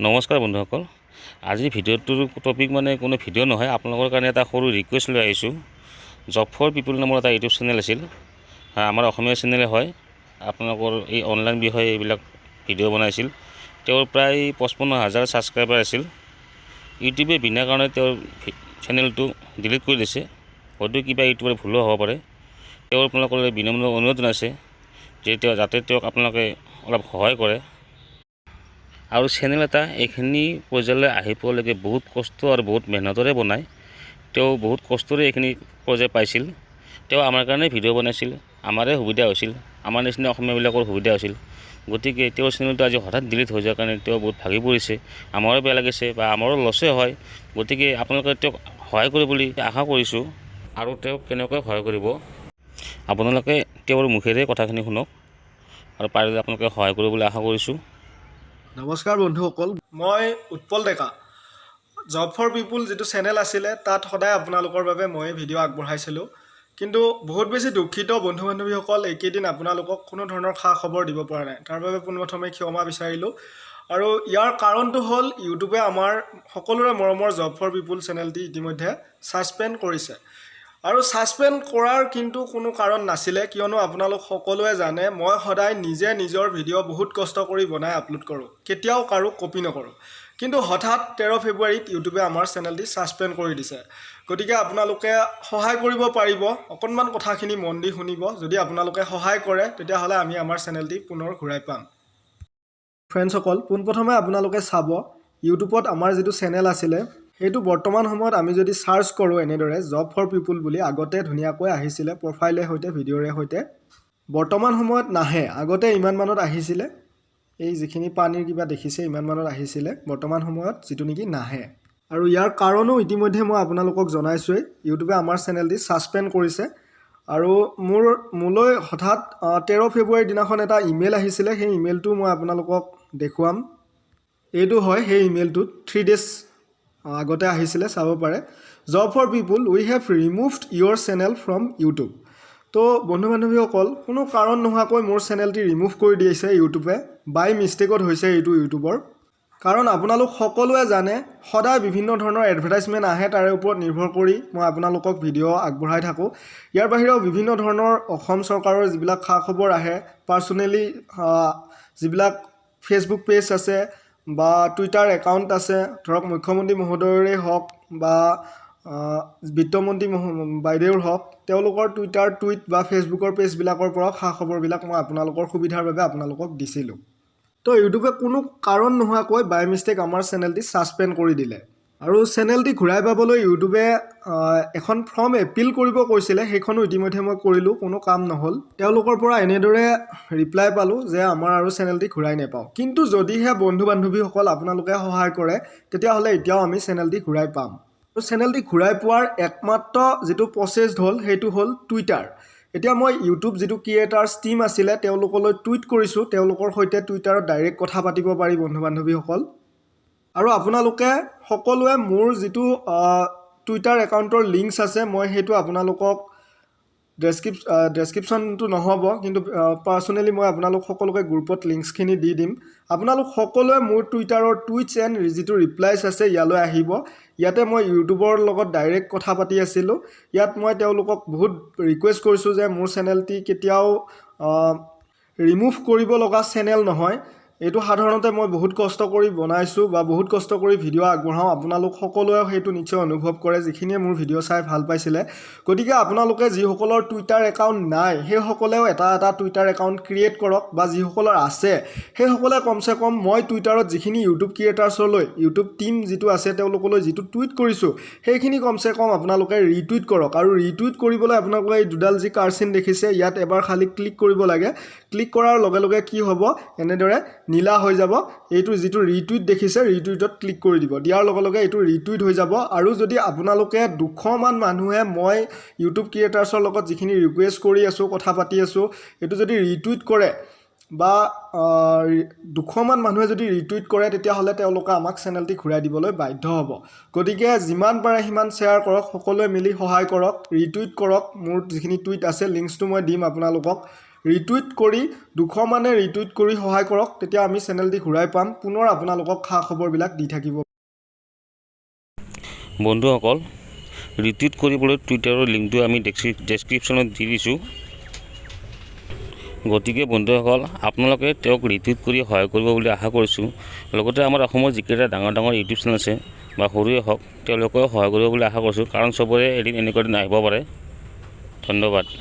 নমস্কাৰ বন্ধুসকল। আজিৰ ভিডিঅ'টোৰ টপিক মানে কোনো ভিডিঅ' নহয়, আপোনালোকৰ কাৰণে এটা সৰু ৰিকুৱেষ্ট লৈ আহিছোঁ। জব ফৰ পিপুল নামৰ এটা ইউটিউব চেনেল আছিল, হয়, আমাৰ অসমীয়া চেনেলে হয়। আপোনালোকৰ এই অনলাইন বিষয়ে এইবিলাক ভিডিঅ' বনাইছিল। তেওঁৰ প্ৰায় 55 হাজাৰ ছাবস্ক্ৰাইবাৰ আছিল। ইউটিউবে বিনা কাৰণে তেওঁৰ চেনেলটো ডিলিট কৰি দিছে। হয়তো কিবা ইউটিউবৰ ভুলো হ'ব পাৰে। তেওঁৰ আপোনালোকৰ বিনম্ৰ অনুৰোধ জনাইছে যে তেওঁ যাতে তেওঁক আপোনালোকে অলপ সহায় কৰে। আৰু চেনেল এটা এইখিনি পৰ্যায়লৈ আহি পোৱালৈকে বহুত কষ্ট আৰু বহুত মেহনতেৰে বনায়। তেওঁ বহুত কষ্টৰে এইখিনি পৰ্যায় পাইছিল। তেওঁ আমাৰ কাৰণে ভিডিঅ' বনাইছিল, আমাৰে সুবিধা হৈছিল, আমাৰ নিচিনা অসমীয়াবিলাকৰ সুবিধা হৈছিল। গতিকে তেওঁৰ চেনেলটো আজি হঠাৎ ডিলিট হৈ যোৱাৰ কাৰণে তেওঁ বহুত ভাগি পৰিছে। আমাৰো বেয়া লাগিছে বা আমাৰো লছেই হয়। গতিকে আপোনালোকে তেওঁক সহায় কৰিব বুলি আশা কৰিছোঁ। আৰু তেওঁক কেনেকৈ সহায় কৰিব, আপোনালোকে তেওঁৰ মুখেৰে কথাখিনি শুনক আৰু পাৰিলে আপোনালোকে সহায় কৰিব বুলি আশা কৰিছোঁ। নমস্কাৰ বন্ধুসকল, মই উৎপল ডেকা। জব ফৰ পিপুল যিটো চেনেল আছিলে, তাত সদায় আপোনালোকৰ বাবে মই ভিডিঅ' আগবঢ়াইছিলোঁ। কিন্তু বহুত বেছি দুখিত বন্ধু বান্ধৱীসকল, এইকেইদিন আপোনালোকক কোনো ধৰণৰ খা খবৰ দিব পৰা নাই। তাৰ বাবে পোনপ্ৰথমে ক্ষমা বিচাৰিলোঁ। আৰু ইয়াৰ কাৰণটো হ'ল, ইউটিউবে আমাৰ সকলোৰে মৰমৰ জব ফৰ পিপুল চেনেলটি ইতিমধ্যে ছাছপেণ্ড কৰিছে। আৰু ছাছপেণ্ড কৰাৰ কিন্তু কোনো কাৰণ নাছিলে, কিয়নো আপোনালোক সকলোৱে জানে, মই সদায় নিজে নিজৰ ভিডিঅ' বহুত কষ্ট কৰি বনাই আপলোড কৰোঁ, কেতিয়াও কাৰো কপি নকৰোঁ। কিন্তু হঠাৎ 13 ফেব্ৰুৱাৰীত ইউটিউবে আমাৰ চেনেলটি ছাছপেণ্ড কৰি দিছে। গতিকে আপোনালোকে সহায় কৰিব পাৰিব, অকণমান কথাখিনি মন দি শুনিব। যদি আপোনালোকে সহায় কৰে, তেতিয়াহ'লে আমি আমাৰ চেনেলটি পুনৰ ঘূৰাই পাম। ফ্ৰেণ্ডছসকল, পোনপ্ৰথমে আপোনালোকে চাব, ইউটিউবত আমাৰ যিটো চেনেল আছিলে, সেইটো বৰ্তমান সময়ত আমি যদি চাৰ্চ কৰোঁ এনেদৰে জব ফৰ পিপুল বুলি, আগতে ধুনীয়াকৈ আহিছিলে প্ৰফাইলে সৈতে, ভিডিঅ'ৰে সৈতে। বৰ্তমান সময়ত নাহে। আগতে ইমান মানত আহিছিলে, এই যিখিনি পানীৰ কিবা দেখিছে, ইমান মানত আহিছিলে। বৰ্তমান সময়ত যিটো নেকি নাহে। আৰু ইয়াৰ কাৰণো ইতিমধ্যে মই আপোনালোকক জনাইছোঁৱেই, ইউটিউবে আমাৰ চেনেলটি ছাছপেণ্ড কৰিছে। আৰু মোলৈ হঠাৎ 13 ফেব্ৰুৱাৰীৰ দিনাখন এটা ইমেইল আহিছিলে। সেই ইমেইলটো মই আপোনালোকক দেখুৱাম। এইটো হয় সেই ইমেইলটোত, 3 ডেজ আগতে আহিছিলে, চাব পাৰে। Job for people, we have removed your channel from YouTube. তো বন্ধু বান্ধৱীসকল, কোনো কাৰণ নোহোৱাকৈ মোৰ চেনেলটি ৰিমুভ কৰি দিছে ইউটিউবে। বাই মিষ্টেকত হৈছে এইটো ইউটিউবৰ। কাৰণ আপোনালোক সকলোৱে জানে, সদায় বিভিন্ন ধৰণৰ এডভাৰটাইজমেণ্ট আহে, তাৰে ওপৰত নিৰ্ভৰ কৰি মই আপোনালোকক ভিডিঅ' আগবঢ়াই থাকোঁ। ইয়াৰ বাহিৰেও বিভিন্ন ধৰণৰ অসম চৰকাৰৰ যিবিলাক খা খবৰ আহে, পাৰ্চনেলি যিবিলাক ফেচবুক পেজ আছে বা টুইটাৰ একাউণ্ট আছে, ধৰক মুখ্যমন্ত্ৰী মহোদয়ৰে হওক বা বিত্তমন্ত্ৰী বাইদেউৰ হওক, তেওঁলোকৰ টুইটাৰ টুইট বা ফেচবুকৰ পেজবিলাকৰ পৰাও খা খবৰবিলাক মই আপোনালোকৰ সুবিধাৰ বাবে আপোনালোকক দিছিলোঁ। তো ইউটিউবে কোনো কাৰণ নোহোৱাকৈ বাই মিষ্টেক আমাৰ চেনেলটি ছাছপেণ্ড কৰি দিলে। আৰু চেনেলটি ঘূৰাই পাবলৈ ইউটিউবে এখন ফৰ্ম এপিল কৰিব কৈছিলে। সেইখনো ইতিমধ্যে মই কৰিলোঁ, কোনো কাম নহ'ল। তেওঁলোকৰ পৰা এনেদৰে ৰিপ্লাই পালোঁ যে আমাৰ আৰু চেনেলটি ঘূৰাই নাপাওঁ। কিন্তু যদিহে বন্ধু বান্ধৱীসকল আপোনালোকে সহায় কৰে, তেতিয়াহ'লে এতিয়াও আমি চেনেলটি ঘূৰাই পাম। আৰু চেনেলটি ঘূৰাই পোৱাৰ একমাত্ৰ যিটো প্ৰচেছ হ'ল, সেইটো হ'ল টুইটাৰ। এতিয়া মই ইউটিউব যিটো ক্ৰিয়েটাৰ্ছ টীম আছিলে, তেওঁলোকলৈ টুইট কৰিছোঁ। তেওঁলোকৰ সৈতে টুইটাৰত ডাইৰেক্ট কথা পাতিব পাৰি বন্ধু বান্ধৱীসকল। আৰু আপোনালোকে সকলোৱে মোৰ যিটো টুইটাৰ একাউণ্টৰ লিংকছ আছে, মই সেইটো আপোনালোকক ডেছক্ৰিপশ্যনটো নহ'ব, কিন্তু পাৰ্চনেলি মই আপোনালোক সকলোকে গ্ৰুপত লিংকছখিনি দি দিম। আপোনালোক সকলোৱে মোৰ টুইটাৰৰ টুইটছ এণ্ড যিটো ৰিপ্লাইছ আছে, ইয়ালৈ আহিব। ইয়াতে মই ইউটিউবৰ লগত ডাইৰেক্ট কথা পাতি আছিলোঁ। ইয়াত মই তেওঁলোকক বহুত ৰিকুৱেষ্ট কৰিছোঁ যে মোৰ চেনেলটি কেতিয়াও ৰিমুভ কৰিব লগা চেনেল নহয়। এইটো সাধাৰণতে মই বহুত কষ্ট কৰি বনাইছোঁ বা বহুত কষ্ট কৰি ভিডিঅ' আগবঢ়াওঁ। আপোনালোক সকলোৱে সেইটো নিশ্চয় অনুভৱ কৰে, যিখিনিয়ে মোৰ ভিডিঅ' চাই ভাল পাইছিলে। গতিকে আপোনালোকে যিসকলৰ টুইটাৰ একাউণ্ট নাই, সেইসকলেও এটা এটা টুইটাৰ একাউণ্ট ক্ৰিয়েট কৰক বা যিসকলৰ আছে, সেইসকলে কমচে কম মই টুইটাৰত যিখিনি ইউটিউব ক্ৰিয়েটাৰ্ছলৈ, ইউটিউব টীম যিটো আছে, তেওঁলোকলৈ যিটো টুইট কৰিছোঁ, সেইখিনি কমচে কম আপোনালোকে ৰিটুইট কৰক। আৰু ৰিটুইট কৰিবলৈ আপোনালোকে এই দুডাল যি কাৰ চিন দেখিছে, ইয়াত এবাৰ খালি ক্লিক কৰিব লাগে। ক্লিক কৰাৰ লগে লগে কি হ'ব? এনেদৰে নীলা হৈ যাব। এইটো যিটো ৰিটুইট দেখিছে, ৰিটুইটত ক্লিক কৰি দিব। দিয়াৰ লগে লগে এইটো ৰিটুইট হৈ যাব। আৰু যদি আপোনালোকে 200মান মানুহে মই ইউটিউব ক্ৰিয়েটাৰ্ছৰ লগত যিখিনি ৰিকুৱেষ্ট কৰি আছোঁ, কথা পাতি আছোঁ, এইটো যদি ৰিটুইট কৰে বা 200মান মানুহে যদি ৰিটুইট কৰে, তেতিয়াহ'লে তেওঁলোকে আমাক চেনেলটি ঘূৰাই দিবলৈ বাধ্য হ'ব। গতিকে যিমান পাৰে সিমান শ্বেয়াৰ কৰক, সকলোৱে মিলি সহায় কৰক, ৰিটুইট কৰক। মোৰ যিখিনি টুইট আছে, লিংকছটো মই দিম আপোনালোকক। ৰিটুইট কৰি, 200 মানে ৰিটুইট কৰি সহায় কৰক। তেতিয়া আমি চেনেলটি ঘূৰাই পাম, পুনৰ আপোনালোকক খা খবৰবিলাক দি থাকিব। বন্ধুসকল, ৰিটুইট কৰিবলৈ টুইটাৰৰ লিংকটো আমি ডেছক্ৰিপশ্যনত দি দিছোঁ। গতিকে বন্ধুসকল, আপোনালোকে তেওঁক ৰিটুইট কৰি সহায় কৰিব বুলি আশা কৰিছোঁ। লগতে আমাৰ অসমৰ যিকেইটা ডাঙৰ ডাঙৰ ইউটিউব চেনেল আছে বা সৰুৱে হওক, তেওঁলোকেও সহায় কৰিব বুলি আশা কৰিছোঁ, কাৰণ চবৰে এদিন এনেকুৱা দিন আহিব পাৰে। ধন্যবাদ।